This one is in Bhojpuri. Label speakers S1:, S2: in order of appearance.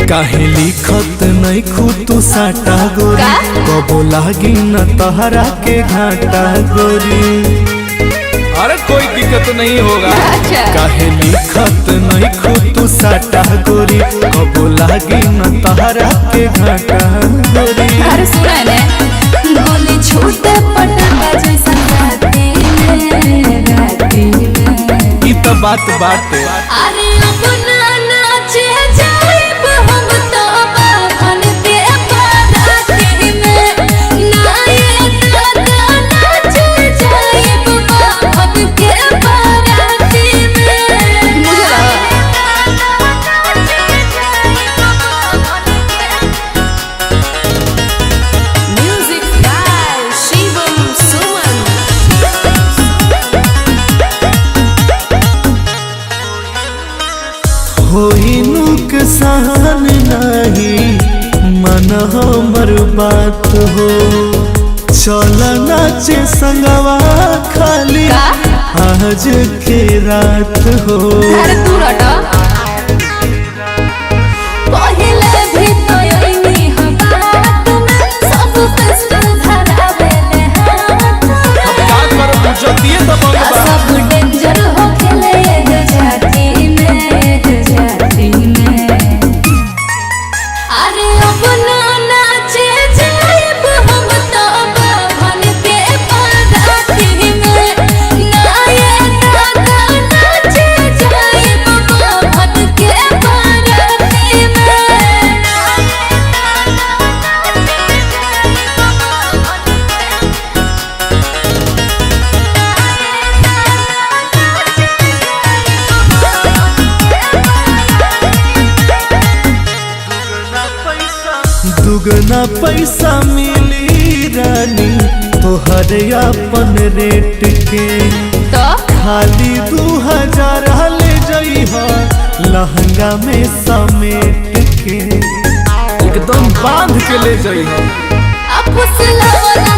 S1: काहे लिखत नहीं तू साटा गोरी,
S2: का?
S1: कबो लागी न तहरा के घाटा गोरी।
S3: अरे कोई दिक्कत नहीं होगा।
S2: अच्छा।
S1: काहे लिखत नहीं तू साटा गोरी, कबो लागी न तहरा के घाटा गोरी।
S2: अरे सुना ने गोली छूटे पटका जैसा राती में, राती में।
S3: ई तो बात बाटे।
S2: अरे अपना नाचे जाइब हम तो बाभन के बाराती में, नाये दादा नाचे जाइब बाभन के बाराती में।
S4: Music by Shivam Suman.
S1: होई नुकसान नहीं मन हमर बात हो, चल नाचे संगवा खाली
S2: का?
S1: आज के रात हो।
S2: अरे तू रट पहिले भी तो यही हम बात में सब पिस्टल धरावेले हाथ
S3: अब का करब, जतिये तो बंद
S2: में।
S3: बा।
S2: सब डेंजर हो खेले ये जाति में, ये जाति में। अरे अपना नाचे जाइब हम तो बाभन के बाराती में, नाये दादा नाचे जाइब बाभन के बाराती में।
S1: दुगना पैसा मिली रानी तोहर अपन रेट के,
S2: तो
S1: खाली 2000 ले जइह लहंगा में समेट के।
S3: एकदम बांध के ले जाइए।
S2: अब फुसलावला।